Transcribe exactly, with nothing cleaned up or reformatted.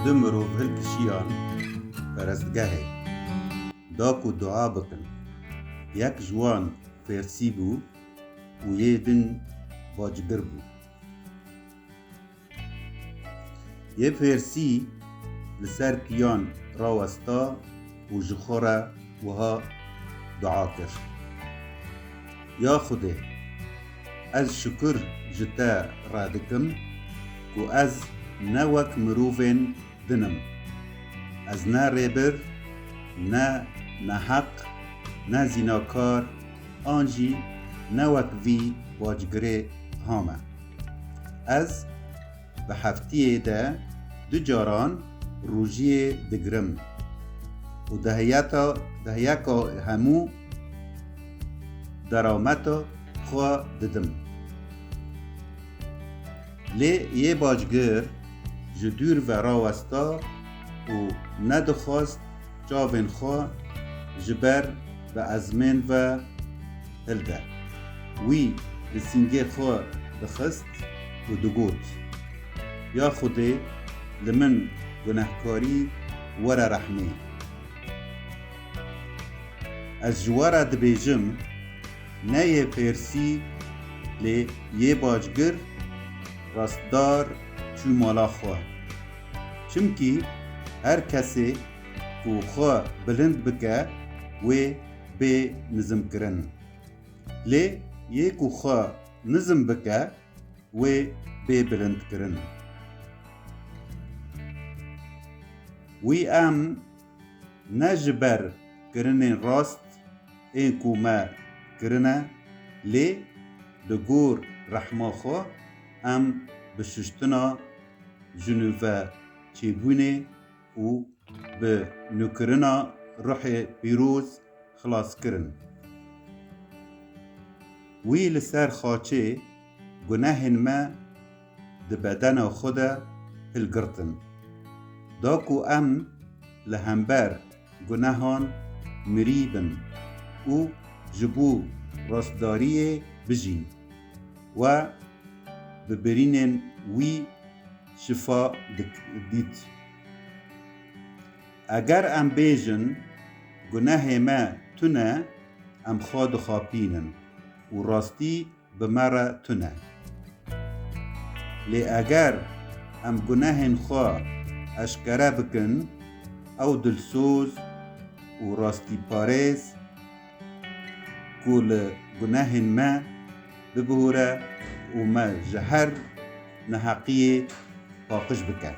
Du mirov hilkişiyan perestgehê da ku dua bikin. Yek ji wan Fêrsî bû û yê din bacgir bû. Yê Fêrsî li ser piyan rawesta û ji xwe re wiha dua kir, Ya Xwedê, ez şukir ji te re dikim ku ez ne wek mirovên din im. Ez ne rêbir, ne neheq, ne zînakar an jî ne wek vî bacgirê ha me. Ez bi heftiyê de du caran rojiyê digirim û dehiyeta, dehiyeka hemû derameta xwe didim. Lê yê bacgir ji dûr ve rawesta û nedixwest çavên xwe ji ber bi ezmên ve hilde. Wî li sîngê xwe dixist û digot, Ya Xwedê, li min gunehkarî were rehmê. Ez ji we re dibêjim, ne yê Fêrsî, lê yê bacgir rastdar çû mala xwe. Çimkî her kesê ku xwe bilind bike, wê bê nizimkirin. Lê yê ku xwe nizim bike, wê bê bilindkirin. Wî em ne ji ber kirinên rast ên ku me kirine, lê di gor rehma xwe em bi şuştina ji nû ve çêbûnê û bi nûkirina Ruhê Pîroz xilas kirin. Wî li ser xaçê gunehên me di bedena xwe de hilgirtin, da ku em li hember gunehan mirî bin û ji bo rastdariyê bijîn. We bi birînên wî şifa dik-, dît. Eger em bêjin, Gunehê me tune, em xwe dixapînin û rastî bi me re tune. Lê eger em gunehên xwe eşkere bikin, ew dilsoz û rastîparêz ku li gunehên me bibihûre û me ji her neheqiyê paqij bike.